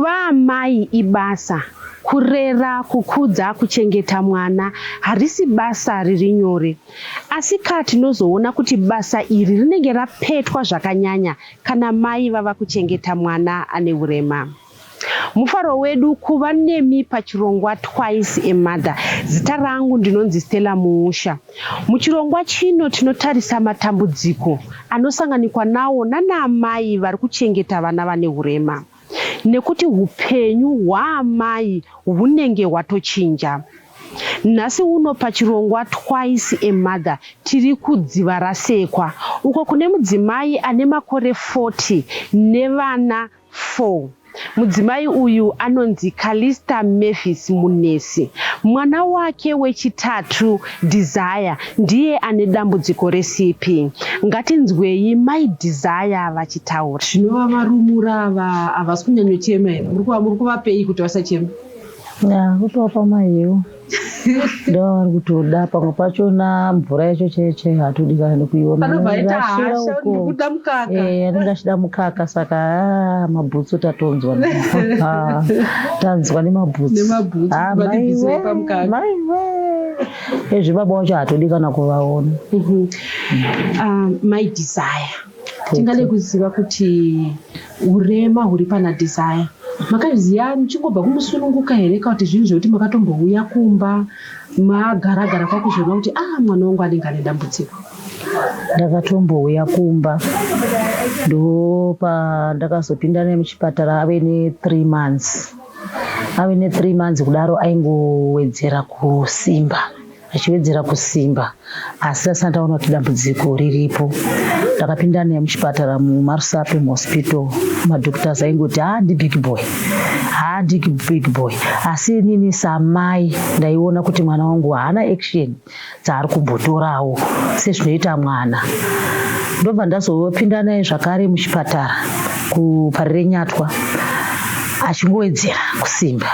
Kuva amai ibasa. Kurera, kukudza, kuchengeta mwana harisi basa riri nyore. Asi ka tinozoona kuti basa iri rinenge rapetwa zvakanyanya kana mai vava kuchengeta mwana ane urema. Mufaro wedu kuva nemi pachirongwa Twice a Mother. Zita rangu ndinonzi Stella Muusha. Muchirongwa chino tinotarisa matambudziko anosanganikwa nawo nanaamai vari kuchengeta vana vane urema. Nekuti hupenyu hwaamai hunenge hwatochinja. Nhasi uno pachirongwa Twice a Mother tiri kuDzivarasekwa uko kune mudzimai ane makore 40 nevana 4. Mudzimai uyu anonzi Calista Mavis Munesi. Mwana wake wechitatu, Desire, ndiye ane dambudziko reCP. Ngatinzwei mai Desire vachitaura. Zvino vavarumura ava havasi kunyanyochema here? Muri kuvapei kuti vasachema? Ya, kutovapa mahewu ndovari kutoda pamwe pachona mvura yacho chaiyo chaiyo hatodi kana nekuiona Anobva aita hasha ndikuda mukaka. Eh, anenge achida mukaka saka ah, mabhutsu tatonzwa ah, tanzwa nemabhutsu nemabhutsu ah, maiwe maiwe ezvi baba wacho hatodi kana kuvaona mm -hmm. uh, my desire tingade kuziva kuti urema huri pana Desire makazviziva muchingobva kumusununguka here kana kuti zvinhu zvekuti makatombouya kumba magara gara kwakuzviona kuti ah mwana wangu anenge ane dambudziko? Ndakatombouya kumba ndopandakazopinda naye muchipatara ave ne3 months ave ne3 months kudaro aingowedzera kusimba achiwedzera kusimba asi asati ndaona kuti dambudziko riripo ndakapinda naye muchipatara mumarusape muhospital madoctors aingoti haa ndibig boy haa ndibig boy asi inini samai ndaiona kuti mwana wangu haana action dzaari kumbotorawo sezvinoita mwana ndobva ndazopinda naye zvakare muchipatara kuparirenyatwa achingowedzera kusimba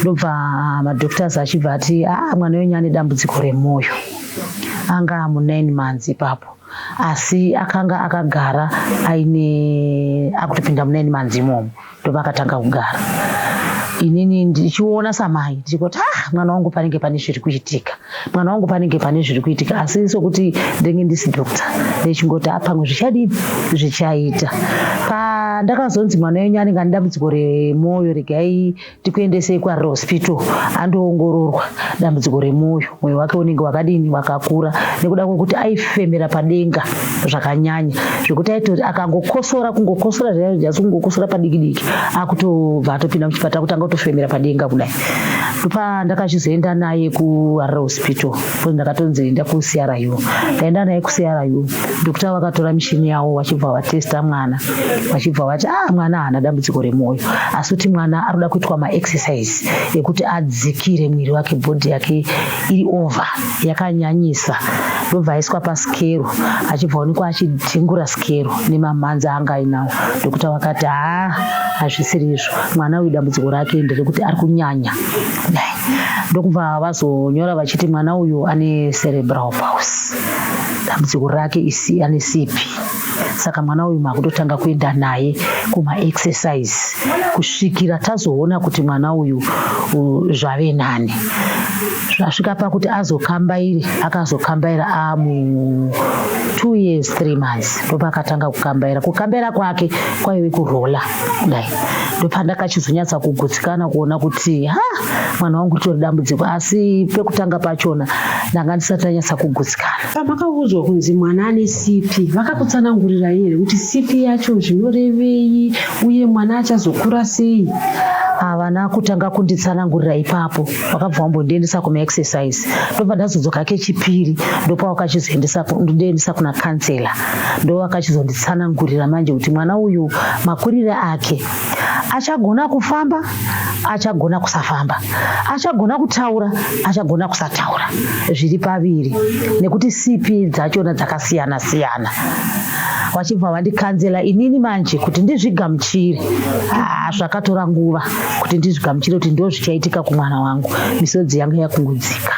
ndobva madoctors achibva ati aa mwana wenyu ane dambudziko remwoyo anga amu 9 months ipapo asi akanga akagara aine akutopinda mu 9 months imomo ndobva akatanga kugara inini ndichiona samai ndichingoti ah mwana wangu panenge pane zviri kuitika mwana wangu panenge pane zviri kuitika asi sokuti ndenge ndisi doctor ndechingoti ah pamwe zvichadii zvichaita pandakazonzi mwana wenyu anenge ane dambudziko remwoyo regai tikuendesei kuharare hospital andoongororwa dambudziko remwoyo mwoyo wake unenge wakadini wakakura nekuda kwekuti aifemera padenga zvakanyanya zvekuti aitoti akangokosora kungokosora zvasi kungokosora padiki diki akutobva atopinda muchipatara kutanga kutofemera padenga kudai ndopandakachizoenda naye kuharare hospital because ndakatonzi enda kucru ndaenda naye kucru ndokuti vakatora mishini yavo vachibva vatesta mwana vachibva vati ah mwana haana dambudziko remwoyo asi kuti mwana ari kuda kuitwa maexercise ekuti adzikire mwiri wake bhodhi yake iri over yakanyanyisa ndobva aiswa pasikero achibva onekwa achidhingura sikero nemamhanzi anga ainawo ndokuti vakati haa hazvisiri izvo mwana uyu dambudziko rake nderekuti ari kunyanya kudai ndokubva vazonyora vachiti mwana uyu ane cerebral palsy dambudziko rake isi ane cp saka mwana uyu makutotanga kuenda naye kumaexercise kusvikira tazoona kuti mwana uyu zvave nani zvasvika pakuti azokambaire akazokambaira amu 2 years 3 months ndopakatanga kukambaira kukambaira kwake kwaive kurola kudai ndopandakachizonyatsa kugutsikana kuona kuti ha mwana wangu ritori dambudziko asi pekutanga pachona ndanga ndisati ndanyatsa kugutsikana Pamakaudzwa kunzi mwana ane CP, vakakutsanangurirai here kuti CP yacho zvinorevei uye mwana achazokura sei? Havana kutanga kunditsanangurira ipapo, vakabva vambondiendesa kumaexercise ndobva ndazodzoka kechipiri ndopavakachizoendiendesa kuna councillor ndovakachizonditsanangurira manje kuti mwana uyu makurire ake achagona kufamba achagona kusafamba achagona kutaura achagona kusataura zviri paviri nekuti cp dzachona dzakasiyana siyana vachibva vandikanzela inini manje kuti ndizvigamuchire ah, zvakatora nguva kuti ndizvigamuchire kuti ndo zvichaitika kumwana wangu misodzi yangu yakungodzika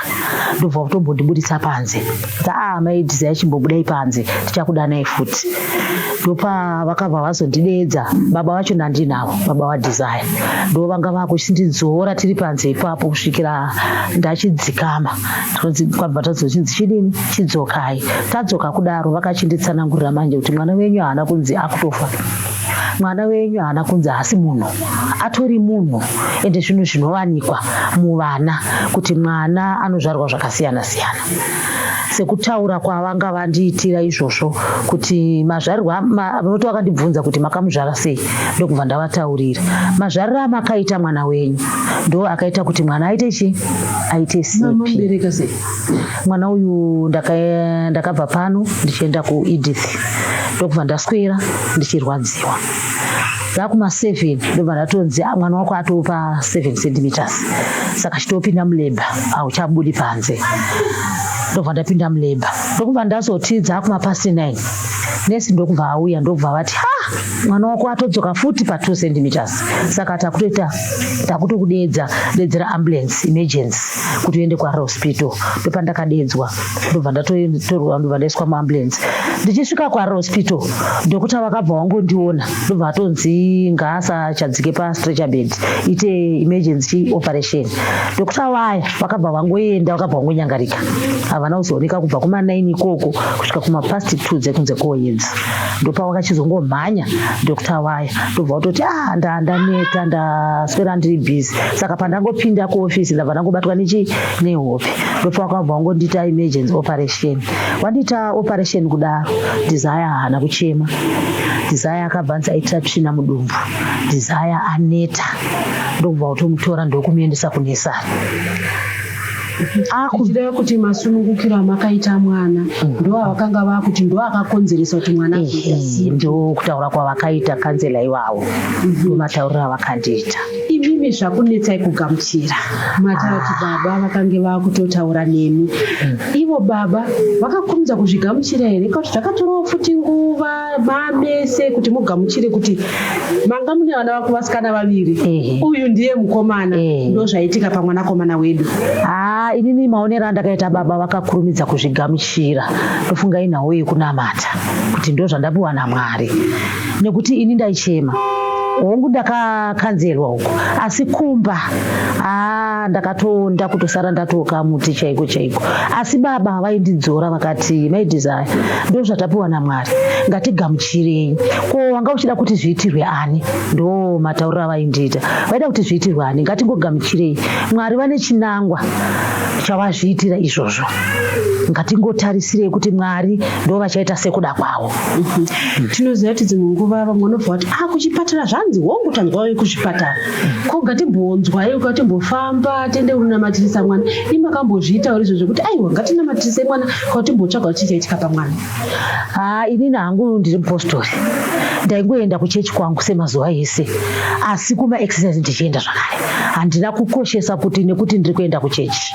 ndobva kutombondibudisa panze kuti ah mai desire chimbobudai panze tichakudanai futi Ndopavakabva vazondideedza baba vacho ndandinavo, baba vaDesire, ndo vanga vakuchindidzora tiri panze ipapo kusvikira ndachidzikama. Kwabva tazochinzi chidini, chidzokai. Tadzoka kudaro vakachinditsanangurira manje kuti mwana wenyu haana kunzi akutofa, mwana wenyu haana kunzi haasi munhu, atori munhu. Ende zvinhu zvinovanikwa muvana kuti mwana anozvarwa zvakasiyana siyana. Sekutaura kwavanga vandiitira izvozvo kuti mazvarirwa vanoti vakandibvunza kuti makamuzvara sei, ndokubva ndavataurira mazvariro amakaita mwana wenyu ndo akaita kuti mwana aite chi aite sipi. Mwana uyu ndakabva pano ndichienda kuEdith, ndokubva ndaswera ndichirwadziwa dzakuma 7, ndobva ndatonzi mwana wako atopa 7 centimeters, saka chitopinda mulabor, hauchabudi panze. Ndobva ndapinda mulabor, ndokubva ndazoti dzakuma past 9, nesi ndokubva auya, ndokubva vati ha, mwana wako atodzoka futi pa 2 centimeters, saka takutoita takutokudeedza dedzera ambulance emergency kuti uende kuHarare Hospital. Ndopandakadedzwa, ndobva ndatotorwa, ndobva ndaiswa muambulance. Ndichisvika kuHarare Hospital, doctor vakabva wangondiona, ndobva vatonzi ngaasachadzike pastretcher bed, ite emergency operation. Doctor vaya vakabva vangoenda, vakabva vangonyangarika, havana kuzooneka kubva kuma9 ikoko kusvika kumapast 2 dzekunze koyedza. Ndopavakachizongomhanya doctor vaya, ndobva vatoti ah, ndaneta, ndaswera ndiri busy, saka pandangopinda kuofisi ndabva ndangobatwa nechi nehope. Ndopavakabva vangondiita emergency operation. Wandiita operation kudaro, Desire haana kuchema. Desire akabva anzi aitira tsvina mudumbu, Desire aneta, ndokubva kutomutora ndokumuendesa kunesari. Zvichireva kuti masunungukiro amakaita mwana ndo avakanga vakuti ndo akakonzeresa kuti mwana azoita sipi. Ndo kutaura kwavakaita counsellor ivavo, ndo matauriro avakandiita. Imimi zvakunetsai kugamuchira, mataura kuti baba vakange vakutotaura nemi. Ivo baba vakakurumidza kuzvigamuchira here, kuti zvakatorawo futi nguva mamese kuti mugamuchire kuti manga mune vana vako vasikana vaviri, uyu ndiye mukomana, ndo zvaitika pamwanakomana wedu? Haa, inini maonero andakaita, baba vakakurumidza kuzvigamuchira. Ndofunga inhau yekunamata kuti ndo zvandapiwa naMwari, nekuti ini ndaichema hongu, ndakakanzelwa uko, asi kumba aa ndakatoonda kutosara ndatoka muti chaiko chaiko. Asi baba vaindidzora vakati, "Mai Desire, ndo zvatapiwa naMwari, ngatigamuchirei. Ko wanga uchida kuti zviitirwe ani?" Ndo matauriro avaindiita, vaida kuti zviitirwe ani? Ngatingogamuchirei, Mwari vane chinangwa chavazviitira izvozvo, ngatingotarisirei kuti Mwari ndo vachaita sekuda kwavo. Tinoziva kuti dzimwe nguva vamwe vanobva vati ah, kuchipatara zvanzi hongu, tanzwa kuzvipatara, ko ngatimbonzwai, ngatimbofamba tiende kunonamatirisa mwana. Imakambozviitawo izvo zvekuti aiwa, ngatinamatirise mwana, kana timbotsvaga kuti chichaitika pamwana? Haa, inini hangu ndiri mupostori, ndaingoenda kuchechi kwangu semazuva ese, asi kumaexercise ndichienda zvakare. Handina kukoshesa kuti nekuti ndiri kuenda kuchechi,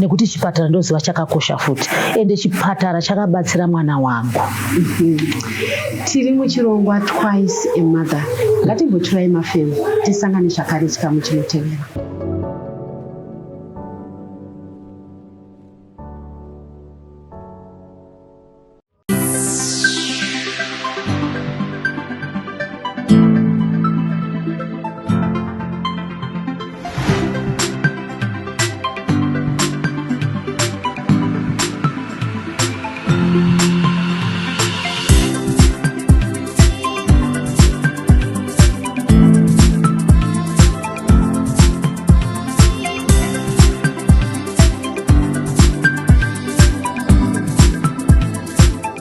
nekuti chipatara ndoziva chakakosha futi, ende chipatara chakabatsira mwana wangu. Tiri muchirongwa Twice a Mother. Ngatimboturai mafemo, tisangane zvakare chikamu chinotevera.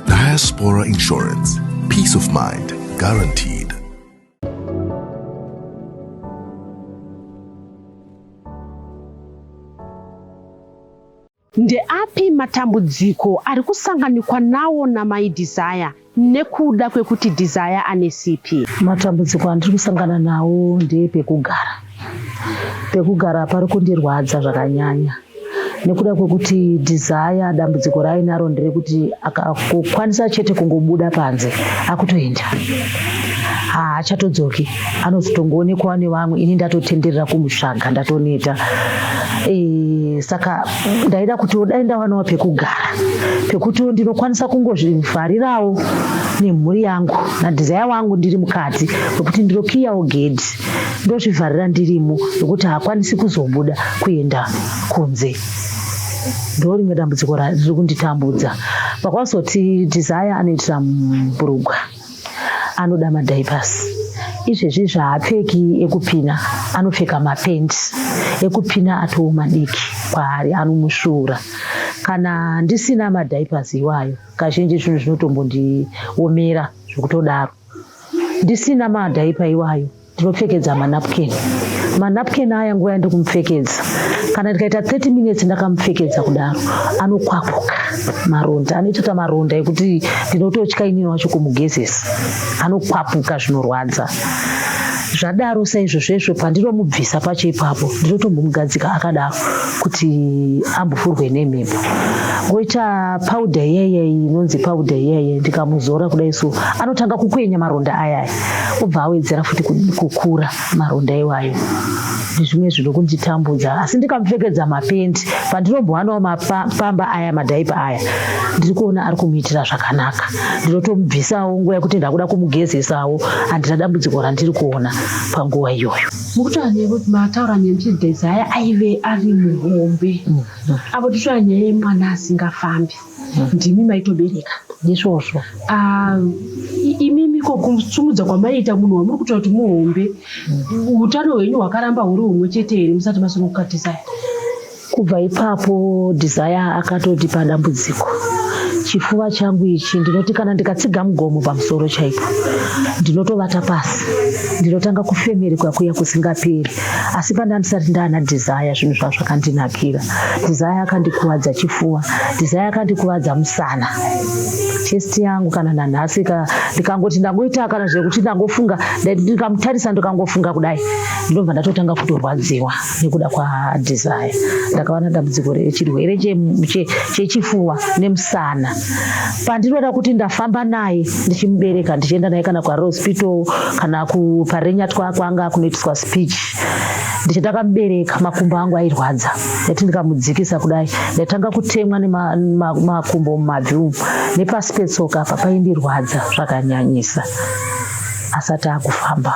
Diaspora Insurance. Peace of mind guaranteed. Ndeapi matambudziko ari kusanganikwa nawo namai Desire nekuda kwekuti Desire ane CP? Matambudziko andiri kusangana nawo ndepekugara. Pekugara pari kundirwadza zvakanyanya nekuda kwekuti Desire dambudziko raainaro nderekuti akakwanisa chete kungobuda panze akutoenda, haachatodzoki, anozotongoonekwawo nevamwe ini ndatotenderera kumutsvaga, ndatoneta. Saka ndaida kuti dai ndawanawo pekugara pekuti ndinokwanisa kungozvivharirawo. Nemhuri yangu naDesire wangu ndiri mukati, nokuti ndinokiyawo gedhi, ndozvivharira ndirimo nokuti haakwanisi kuzobuda kuenda kunze. Ndo rimwe dambudziko riri kunditambudza. Pakwazoti Desire anoitira mubhurugwa, anoda madiapers. Izvezvi zvaapfeki ekupina, anopfeka mapendi ekupina atoo madiki kwaari, anomusvuura. Kana ndisina madiapers iwayo, kazhinji zvinhu zvinotombondiomera zvekutodaro. Ndisina madiaper iwayo, ndinopfekedza manapkin. Manapkin aya, nguva yandiri kumupfekedza, kana ndikaita 30 minutes ndakamupfekedza kudaro, anokwakuka maronda, anoita maronda ekuti ndinototya inini wacho kumugezesa. Anokwapuka zvinorwadza. Zvadaro saizvozvo, pandinomubvisa pacho ipapo, ndinotombomugadzika akadaro kuti ambofurwe nemhepo, ngoita powder iyaiya inonzi powder iyaiya. Ndikamuzora kudai so, anotanga kukwenya maronda ayaya, obva awedzera futi kukura maronda iwayo. Ndizvimwe zviri kunditambudza. Asi ndikamupfekedza mapendi, pandinombowanawo mapamba aya, madiaper aya, ndiri kuona ari kumuitira zvakanaka. Ndinotomubvisawo nguva yekuti ndakuda kumugezesawo, handina dambudziko randiri kuona panguva iyoyo. Mukutaura nyaya, mataura nyaya muchiti Desire aive ari muhombe apo. Tichitora nyaya yemwana asingafambi, ndimi maitobereka? Ndizvozvo. Ah, imimi ko kusumudza kwamaiita munhu wamuri kutaura kuti muhombe, utano hwenyu hwakaramba huri humwe chete here musati masununguka Desire? Kubva ipapo Desire akatotipa dambudziko. Chifuva changu ichi, ndinoti kana ndikatsiga mugomo pamusoro chaipo, ndinotovata pasi, ndinotanga kufemereka kuya kusingaperi. Asi pana ndisati ndaana Desire, zvinhu zvavo zvakandinakira. Desire akandikuvadza chifuva, Desire akandikuvadza musana, chest yangu. Kana nanhasi ndikangoti ndangoita kana zvekuti ndangofunga, ndikamutarisa, ndikangofunga kudai, ndinobva ndatotanga kutorwadziwa nekuda kwaDesire. Ndakawana dambudziko rechirwere chechifuva nemusana. Pandinoda kuti ndafamba naye ndichimubereka, ndichienda naye kana kuhospital kana kuParirenyatwa kwanga kunoitiswa speech, ndichindakamubereka, makumbo angu airwadza. Ndaiti ndikamudzikisa kudai, ndaitanga kutemwa nemakumbo mumabvi umu, nepasi petsoka apa paindirwadza zvakanyanyisa asati akufamba.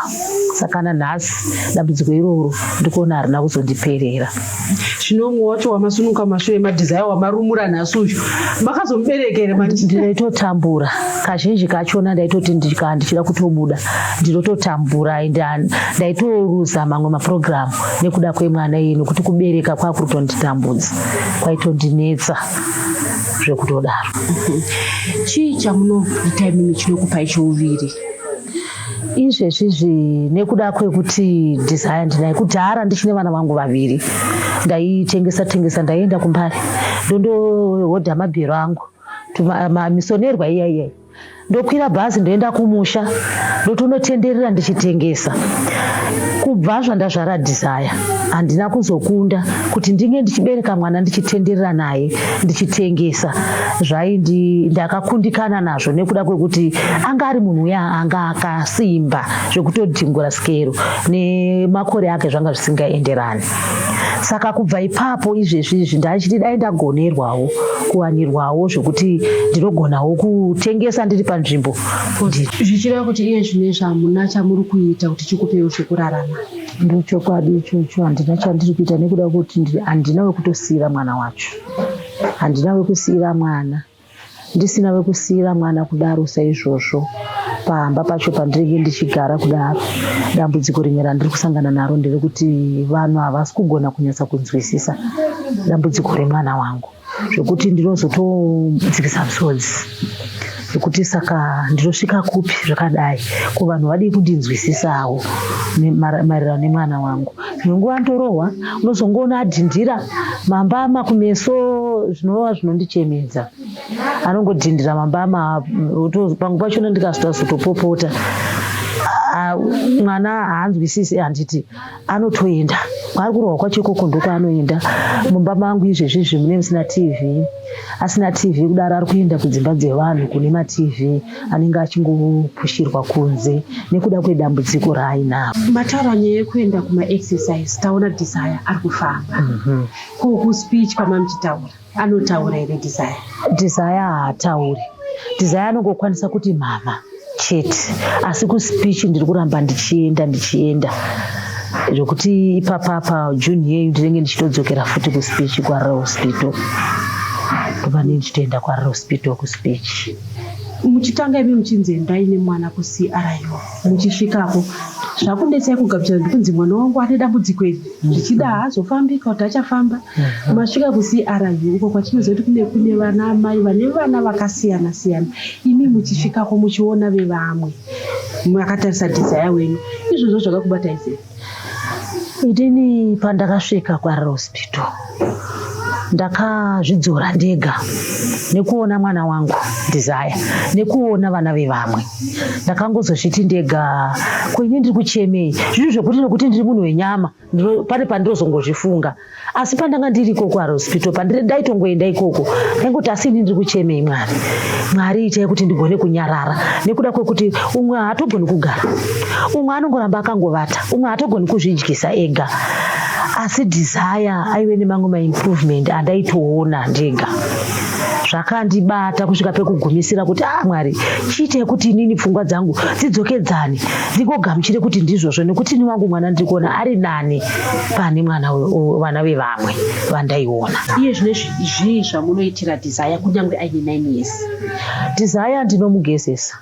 Saka nanhasi dambudziko iroro ndikuona harina kuzondiperera. Zvino umwe wacho wamasununguka mashure maDesire, wamarumura nhasi uyu, makazomubereka here manje? Ndinoitotambura kazhinji kachona. Ndaitoti kana ndichida kutobuda ndinototambura, ende ndaitoruza mamwe mapurogiramu nekuda kwemwana iye, nekuti kubereka kwakutonditambudza, kwaitondinetsa zvekutodaro. Chii chamunoita imimi chinokupai chouviri? Izvezvizvi, nekuda kwekuti Desire ndinaye, kudhara ndichine vana vangu vaviri, ndaitengesa tengesa. Ndaienda kuMbare, ndondohodha mabhero angu, misonerwa iya iya, ndokwira bhazi, ndoenda kumusha, ndotonotenderera ndichitengesa. Kubva zvandazvara Desire, handina kuzokunda kuti ndinge ndichibereka mwana ndichitenderera naye ndichitengesa. Zvaindi ndakakundikana nazvo nekuda kwekuti anga ari munhu uya anga akasimba zvekutodhingura sikero nemakore ake zvanga zvisingaenderani. Saka kubva ipapo, izvezvi izvi ndachiti dai ndagonerwawo kuwanirwawo zvekuti ndinogonawo kutengesa ndiri panzvimbo. Zvichireva kuti iye zvinezvi hamuna chamuri kuita kuti chikupewo zvekurarama? Ndochokwadi ichocho, handina chandiri kuita nekuda kwekuti handina wekutosiyira mwana wacho, handina wekusiyira mwana. Ndisina wekusiyira mwana kudaro saizvozvo, pahamba pacho pandinenge ndichigara kudaro, dambudziko rimwe randiri kusangana naro nderekuti vanhu havasi kugona kunyatsa kunzwisisa dambudziko remwana wangu, zvekuti ndinozotodzikisa musodzi zvekuti saka ndinosvika kupi zvakadai? Ko vanhu vadii kundinzwisisawo maererano nemwana wangu? Dzimwe nguva ndorohwa, unozongoona adhindira mambama kumeso, zvinova zvinondichemedza. Anongodhindira mambama pamwe pachona ndikazotopopota, mwana haanzwisisi, handiti? Anotoenda kwaari kurohwa kwacho ikoko, ndokwaanoenda. Mumba mangu izvezvi izvi mune musina TV. Asina TV kudaro, ari kuenda kudzimba dzevanhu kune maTV, anenge achingopushirwa kunze nekuda kwedambudziko raainaro. Mataura nyaya yekuenda kumaexercise, taona Desire ari kufamba. Ko kuspeech kwamamuchitaura, anotaura here Desire? Desire haatauri. Desire anongokwanisa kuti mama chete, asi kuspeech ndiri kuramba ndichienda ndichienda zvekuti ipapapa June yeyu ndinenge ndichitodzokera futi kuspeech kuHarare Hospital. Ndopane ndichitoenda kuHarare Hospital kuspeech. Muchitanga imi muchinzi endai nemwana kuCRU, muchisvikako zvakudetsai kugamuchira ndikunzi mwana wangu ane dambudziko iri, zvichida haazofambi kana kuti achafamba. Masvika kuCRU uko kwatinoziva kuti kune kune vana amai vane vana vakasiyana siyana, imi muchisvikako muchiona vevamwe makatarisa Desire wenyu, izvozvo zvakakubatai sei? Inini pandakasvika kuHarare Hospital ndakazvidzora ndega nekuona mwana wangu Desire nekuona vana vevamwe. Ndakangozozviti ndega, ko ini ndiri kuchemei? Zvinhu zvekuti nekuti ndiri munhu wenyama, pane pandinozongozvifunga. Asi pandanga ndiri ikoko kuHarare Hospital, pandaitongoenda ikoko ndaingoti asi ini ndiri kuchemei Mwari? Mwari itai kuti ndigone kunyarara, nekuda kwekuti umwe haatogoni kugara, umwe anongoramba akangovata, umwe haatogoni kuzvidyisa ega. Asi Desire aive nemamwe maimprovement andaitoona ndega. Zvakandibata kusvika pekugumisira kuti ah Mwari, chiitai kuti inini pfungwa dzangu dzidzokedzane, ndingogamuchire kuti ndizvozvo, nekuti ini wangu mwana ndiri kuona ari nani pane mwana vana vevamwe vandaiona. Iye zvino zvii zvamunoitira Desire kunyange aine 9 years? Desire ndinomugezesa,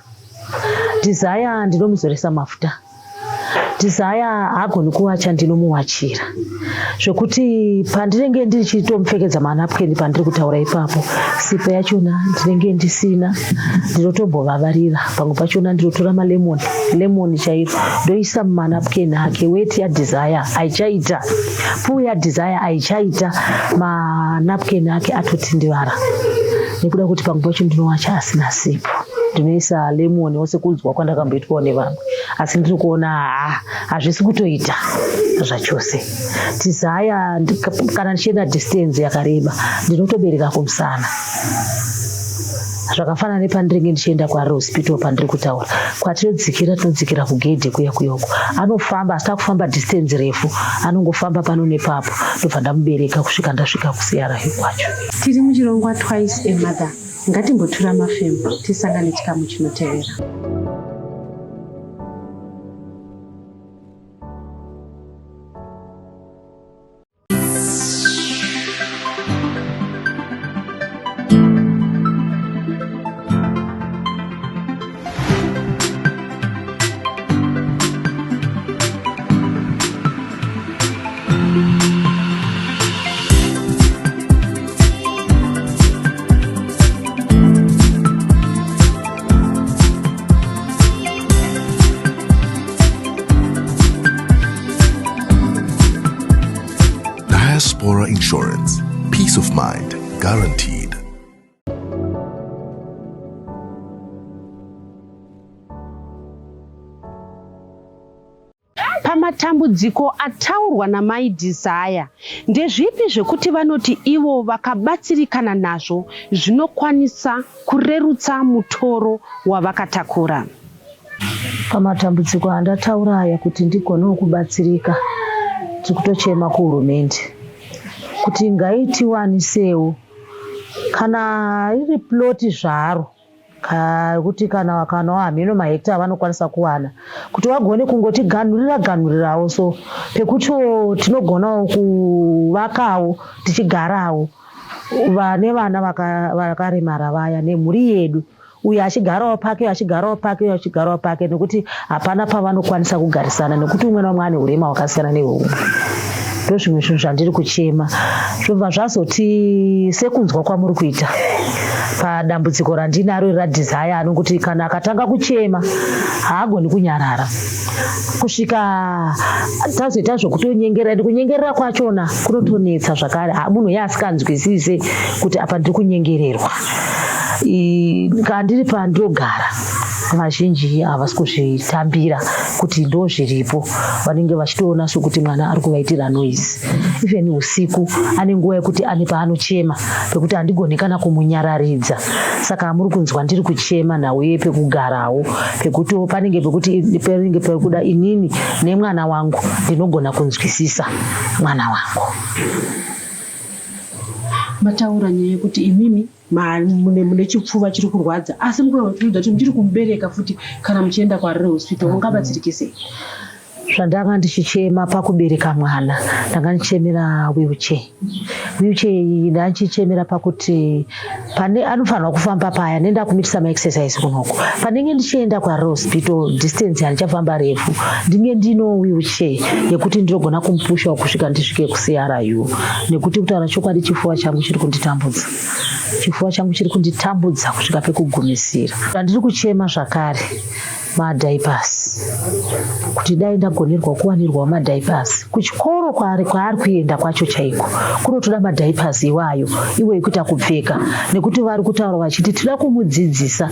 Desire ndinomuzoresa mafuta, Desire haagoni kuwacha, ndinomuwachira, zvekuti pandinenge ndichitomupfekedza manapukeni pandiri kutaura ipapo, sipo yachona ndinenge ndisina, ndinotombovavarira. Pamwe pachona ndinotora malemon, lemon chairo ndoisa mumanapukeni ake. Weti yaDesire haichaita, puu yaDesire haichaita, manapukeni ake atotindivara nekuda kuti pamwe pacho ndinowacha asina sipo, ndinoisa lemon wose kunzwa kwandakamboitwawo nevamwe, asi ndiri kuona haa hazvisi kutoita zvachose. Desire kana ndichienda distance yakareba ndinotobereka kumusana, zvakafanana nepandinenge ndichienda kuHarare Hospital pandiri kutaura, kwatinodzikira tinodzikira kugedhe kuya kuyoko. Anofamba asi takufamba distance refu, anongofamba pano nepapo, ndobva ndamubereka kusvika ndasvika kuCRU kwacho. Tiri muchirongwa Twice a Mother. Ngatimbotura mafemo, tisangane chikamu chinotevera. Diaspora Insurance. Peace of mind guaranteed. Pamatambudziko ataurwa namai Desire, ndezvipi zvekuti vanoti ivo vakabatsirikana nazvo zvinokwanisa kurerutsa mutoro wavakatakura? Pamatambudziko andataura aya, kuti ndigonewo kubatsirika, tiri kutochema kuhurumende kuti ngaitiwanisewo kana riri ploti zvaro, kuti kana kana hameno mahekta avanokwanisa kuwana, kuti vagone kungotiganhurira ganhurirawo, so pekutiwo tinogonawo kuvakawo tichigarawo vane vana vakaremara vaya nemhuri yedu, uyo achigarawo pake, achigarawo pake, uyo achigarawo pake, nekuti hapana pavanokwanisa kugarisana nekuti umwe naumwe ane urema hwakasiyana nehweumwe. Ndo zvimwe zvinhu zvandiri kuchema. Zvobva zvazoti sekunzwa kwamuri kuita padambudziko randinaro raDesire, anokuti kana akatanga kuchema haagoni kunyarara kusvika tazoita zvokutonyengerera. Ende kunyengerera kwachona kunotonetsa zvakare, munhu iye asikanzwisise kuti apa ndiri kunyengererwa. Kana ndiri pandinogara, vazhinji havasi kuzvitambira kuti ndo zviripo. Vanenge vachitoona sokuti mwana ari kuvaitira noise. Even usiku ane nguva yekuti ane paanochema pekuti handigoni kana kumunyararidza. Saka muri kunzwa ndiri kuchema nhau yepekugarawo, pekuti panenge pekuti panenge pekuda inini nemwana wangu ndinogona kunzwisisa mwana wangu. Mataura nyaya yekuti imimi mune chipfuva chiri kurwadza, asi mukuratidza kuti muchiri kumubereka futi kana muchienda kuHarare Hospital, ungabatsirike sei? Zvandanga ndichichema pakubereka mwana, ndanga ndichemera wheelchair. Wheelchair iyi ndandichichemera pakuti pane anofanirwa kufamba paya nenda kumitisa maexercise kunoko. Panenge ndichienda kuHarare Hospital, distance handichafamba refu, ndinge ndino wheelchair yekuti ndinogona kumupushawo kusvika ndisvike kuCRU, nekuti kutaura chokwadi, chifuva changu chiri kunditambudza. Chifuva changu chiri kunditambudza kusvika pekugumisira. Ndiri kuchema zvakare madiapers, kuti dai ndagonerwa kuwanirwawo madiapers kuchikoro kwaari kuenda kwacho chaiko. Kunotoda madiapers iwayo iwo ekuita kupfeka, nekuti vari kutaura vachiti tida kumudzidzisa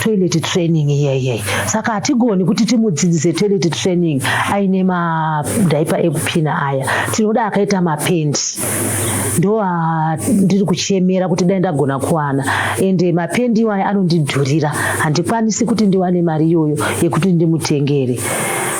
toilet training iyeyei, saka hatigoni kuti timudzidzise toilet training aine madiaper ekupina aya. Tinoda akaita mapendi. Ndo ndiri kuchemera kuti dai ndagona kuwana, ende mapendi iwayo anondidhurira, handikwanisi kuti ndiwane mari iyoyo yekuti ndimutengere.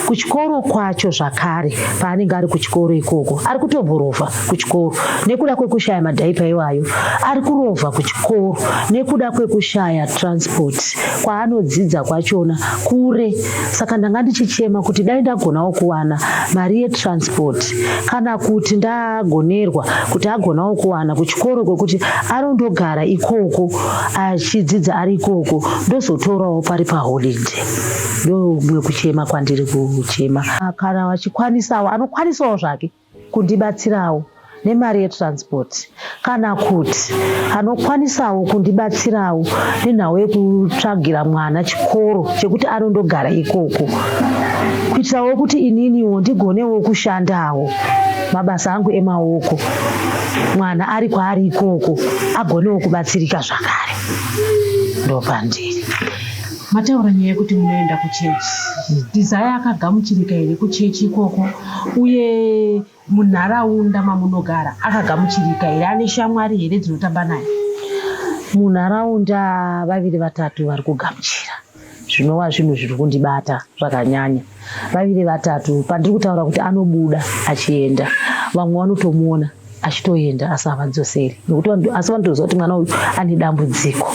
Kuchikoro kwacho zvakare, paanenge ari kuchikoro ikoko, ari kutomborovha kuchikoro nekuda kwekushaya madiaper iwayo. Ari kurovha kuchikoro nekuda kwekushaya transport. Kwaanodzidza kwachona kure, saka ndanga ndichichema kuti dai ndagonawo kuwana mari yetransport, kana kuti ndagonerwa kuti agonawo kuwana kuchikoro kwekuti anondogara ikoko achidzidza ari ikoko, ndozotorawo pari paholiday. Ndomwe kuchema kwandiri kuchema. Kana vachikwanisawo, anokwanisawo zvake kundibatsirawo nemari yetransport, kana kuti anokwanisawo kundibatsirawo nenhau yekutsvagira mwana chikoro chekuti anondogara ikoko, kuitirawo kuti ininiwo ndigonewo kushandawo mabasa angu emaoko, mwana ari kwaari ikoko agonewo kubatsirika zvakare. Ndopandiri. Mataura nyaya yekuti munoenda kuchechi. Desire akagamuchirika here kuchechi ikoko, uye munharaunda mamunogara akagamuchirika here? Ane shamwari here dzinotamba naye? Munharaunda vaviri vatatu vari kugamuchira, zvinova zvinhu zviri kundibata zvakanyanya. Vaviri vatatu, pandiri kutaura kuti anobuda achienda, vamwe vanotomuona achitoenda asi havadzoseri, nekuti asi vanotoziva kuti mwana uyu ane dambudziko,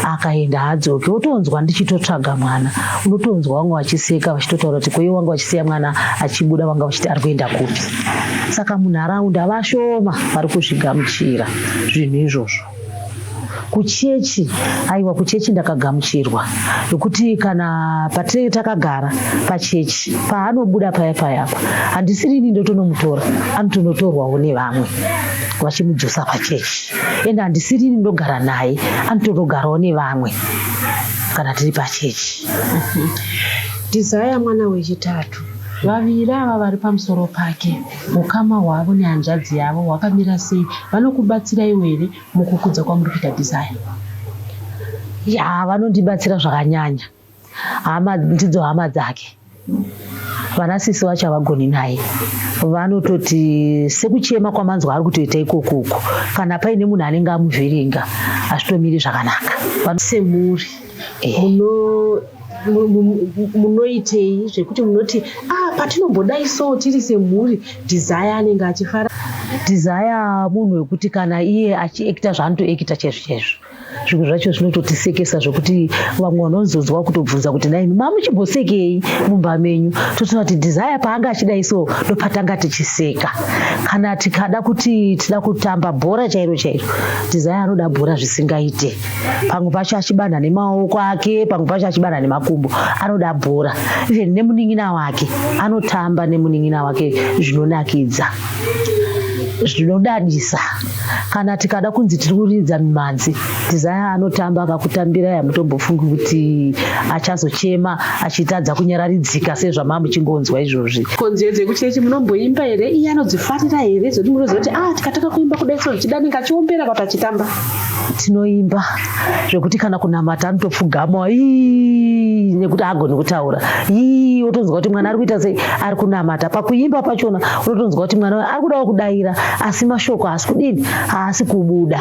akaenda haadzoki. Wotonzwa ndichitotsvaga mwana, unotonzwa vamwe vachiseka vachitotaura kuti kweiwo vanga vachisiya mwana achibuda, vanga vachiti ari kuenda kupi? Saka munharaunda vashoma vari kuzvigamuchira zvinhu izvozvo. Kuchechi, aiwa, kuchechi ndakagamuchirwa, nekuti kana patinenge takagara pachechi, paanobuda paya payapa, handisirini ndotonomutora, anotonotorwawo nevamwe vachimudzosa pachechi. Ende handisirini ndogara naye, anotonogarawo nevamwe kana tiri pachechi. Desire mwana wechitatu. Vaviri ava vari pamusoro pake, ukama hwavo nehanzvadzi yavo hwakamira sei? Vanokubatsiraiwo here mukukudza kwamuri kuita Desire? Ya, vanondibatsira zvakanyanya. Hama ndidzo hama dzake. Vanasisi vacho havagoni naye, vanototi sekuchema kwamanzwa ari kutoita ikokoko, kana paine munhu anenge amuvhiringa, hazvitomiri zvakanaka. Semhuri munoitei zvekuti munoti, ah, patinombodai so tiri semhuri, Desire anenge achifara? Desire munhu wekuti kana iye achiacta zvaanotoacta chaizvo chaizvo, zvinhu zvacho zvinototisekesa, zvokuti vamwe vanozonzwa kutobvunza kuti, "Nai mamuchimbosekei mumba menyu?" Totoona kuti Desire paanga achidai so, ndopatanga tichiseka. Kana tikada kuti tida kutamba bhora chairo chairo, Desire anoda bhora zvisingaite. Pamwe pacho achibanha nemaoko ake, pamwe pacho achibanha nemakumbo, anoda bhora. Even nemunin'ina wake, anotamba nemunin'ina wake zvinonakidza, zvinodadisa. Kana tikada kunzi tiri kuridza mimhanzi, Desire anotamba akakutambira, yamutombofungi kuti achazochema achitadza kunyararidzika sezvamamuchingonzwa izvozvi. Konziyo dzekuchechi munomboimba here? Iye anodzifarira here, zvokuti munoziva kuti, ah, tikatanga kuimba kudai so, zvichida anenge achiombera kana achitamba? Tinoimba zvekuti kana kunamata anotopfugama ii, nekuti haagoni kutaura ii. Wotonzwa kuti mwana ari kuita sei, ari kunamata. Pakuimba pachona unotonzwa kuti mwana ari kudawo kudaira, asi mashoko haasi kudini, haasi kubuda.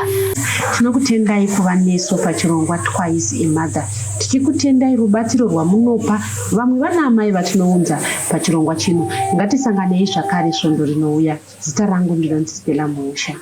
Tinokutendai kuva nesu pachirongwa Twice a Mother, tichikutendai rubatsiro rwamunopa vamwe vana amai vatinounza pachirongwa chino. Ngatisanganei zvakare svondo rinouya. Zita rangu ndinonzi Stella Musha.